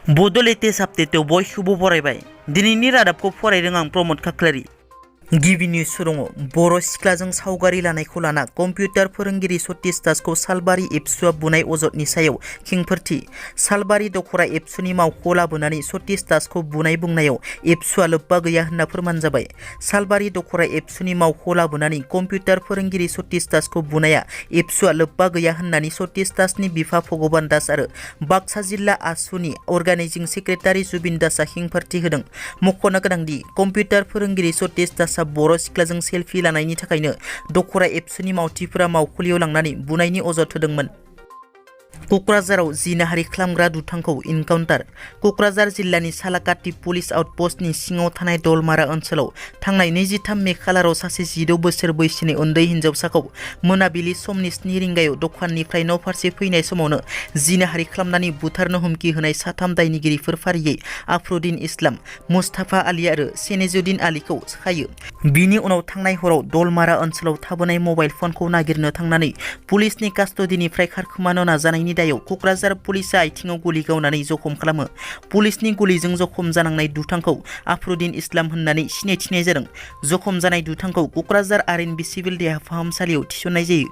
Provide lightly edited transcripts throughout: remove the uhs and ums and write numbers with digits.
Bodo latest update बयखौबो बरायबाय दिनैनि रादाबखौ फरायदों आं प्रमद खाख्लारि। गिबि निउज सुरङो बर' सिख्लाजों सावगारि लानायखौ लाना कम्पिउटार फोरोंगिरि सतीश दासखौ सालबारि एबसुआ बुनाय अजदनि सायाव खेंफोरथि। सालबारि दखरा एबसुनि मावख'आव लाबोनानै सतीश दासखौ बुनाय बुंनायाव एबसुआ लोब्बा गैया होनना फोरमान जाबाय। सालबारि दखरा एबसुनि मावख'आव लाबोनानै कम्पिउटार फोरोंगिरि सतीश दासखौ बुनाया एबसुआ लोब्बा गैया होननानै सतीश दासनि बिफा भगवान दास आरो बाक्सा जिल्ला आसुनि अर्गानाइजिं सेक्रेटारि जुबिन दासआ खेंफोरथि होदों। मख'नो गोनांदि कम्पिउटार फोरोंगिरि सतीश दासआ बर' सिख्लाजों सेलफि लानायनि थाखायनो दखरा एबसुनि मावथिफोरा मावखुलियाव लांनानै बुनायनि अजद होदोंमोन। क'क्राझाराव जिनाहारि खालामग्रा दुथांखौ इनकाउन्टार। क'क्राझार जिल्लानि सालाकाटि पुलिस आउटपस्टनि सिङाव थानाय दलमारा ओनसोलाव थांनाय 23 मे खालाराव सासे 16 बोसोर बैसोनि उन्दै हिन्जावसाखौ मोनाबिलि समनि 7 रिंगायाव दखाननिफ्राय न' फारसे फैनाय समावनो जिनाहारि खालामनानै बुथारनो हुमखि होनाय 3 दायनिगिरिफोर फारियै आफरुद्दिन इस्लाम, मुस्ताफा आली आरो सेनेजुद्दिन आलीखौ खायो। बिनि उनाव थांनाय हराव दलमारा ओनसोलाव थाबोनाय मबाइल फनखौ नागिरनो थांनानै पुलिसनि कास्टडिनिफ्राय खारखोमानो नाजानायनि दायाव क'क्राझार पुलिसआ आथिङाव गुलि गावनानै जखम खालामो। पुलिसनि गुलिजों जखम जानांनाय दुथांखौ आफरुद्दिन इस्लाम होननानै सिनायथिनाय जादों। जखम जानाय दुथांखौ क'क्राझार आर.एन.बि सिभिल देहा फाहामसालियाव थिसननाय जायो।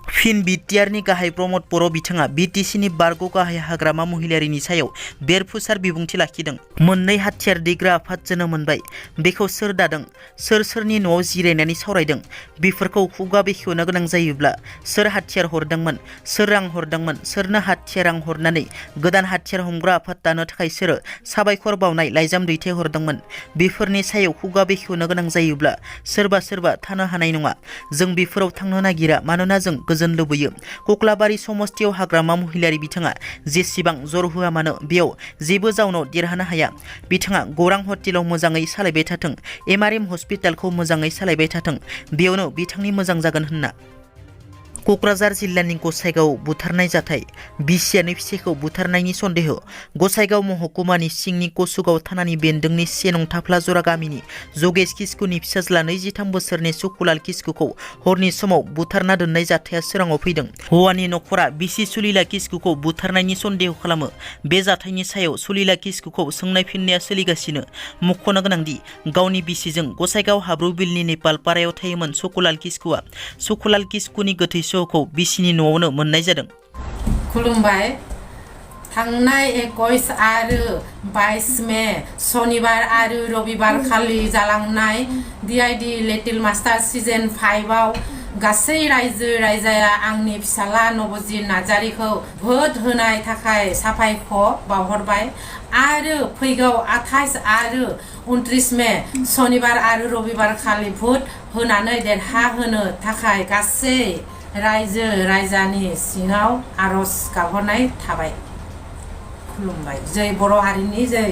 फिन बिटिआरनि गाहाय प्रमद बर' बिथाङा बिटिसिनि बारग' गाहाय हाग्रामा महिलारिनि सायाव बेरफुसार बिबुंथि लाखिदों। मोननै हाथियार दैग्रा आफाद जोनोम मोनबाय। बेखौ सोर दादों? सोरनि न'आव जिरायनानै सावरायदों? बेफोरखौ खुगा बेखेवनो गोनां जायोब्ला सोर हाथियार हरदोंमोन? सोर रां हरदोंमोन? सोरनो हाथियार रां हरनानै गोदान हाथियार हमग्रा आफाद दानो थाखाय सोर साबायखर बावनाय लाइजाम दैथायहरदोंमोन? बेफोरनि सायाव खुगा बेखेवनो गोनां जायोब्ला सोरबा थानो हानाय नङा। जों बेफोराव थांनो नागिरा, मानोना जों गोजोन लुबैयो। कक्लाबारि समस्तियाव हाग्रामा महिलारि बिथाङा जेसेबां जर होआ मानो बेयाव जेबो जाउनाव देरहानो हाया। बिथाङा गौरां हटेलाव मोजाङै सालायबाय थाथों, एमआरएम हस्पिटालखौ मोजाङै सालायबाय थाथों, बेयावनो बिथांनि मोजां जागोन होनना। क'क्राझार जिल्लानि गसाइगाव बुथारनाय जाथाय। बिसियानो फिसायखौ बुथारनायनि सन्देह। गसाइगाव महकुमानि सिंनि कसुगाव थानानि बेन्दोंनि 1 नं थाफ्लाजरा गामिनि जगेश किस्कुनि फिसाज्ला 23 बोसोरनि सुकुलाल किस्कुखौ हरनि समाव बुथारना दोननाय जाथाया सोराङाव फैदों। हौवानि नखरा बिसि सुलिला किस्कुखौ बुथारनायनि सन्देह खालामो। बे जाथायनि सायाव सुलिला किस्कुखौ सोंनाय फिननाया सोलिगासिनो। मख'नो गोनांदि गावनि बिसिजों गसाइगाव हाब्रुबिलनि नेपालपारायाव थायोमोन सुकुलाल किस्कुआ। सुकुलाल किस्कुनि गोथै सह'खौ बिसिनि न'आवनो मोननाय जादों। खुलुमबाय। थांनाय 21 आरो 22 मे सनिबार आरो रबिबार खालि जालांनाय डिआइडि लिटिल मास्टार सिजन 5 आव गासै रायजो राजाया आंनि फिसाला नबजित नार्जारिखौ भोट होनाय थाखाय साबायखर बावहरबाय आरो फैगौ 28 आरो 29 मे सनिबार आरो रबिबार खालि भोट होनानै देरहाहोनो थाखाय गासै रायजो राजानि सिङाव आरज गाबहरनाय थाबाय। खुलुमबाय। जै बर' हारिनि जै।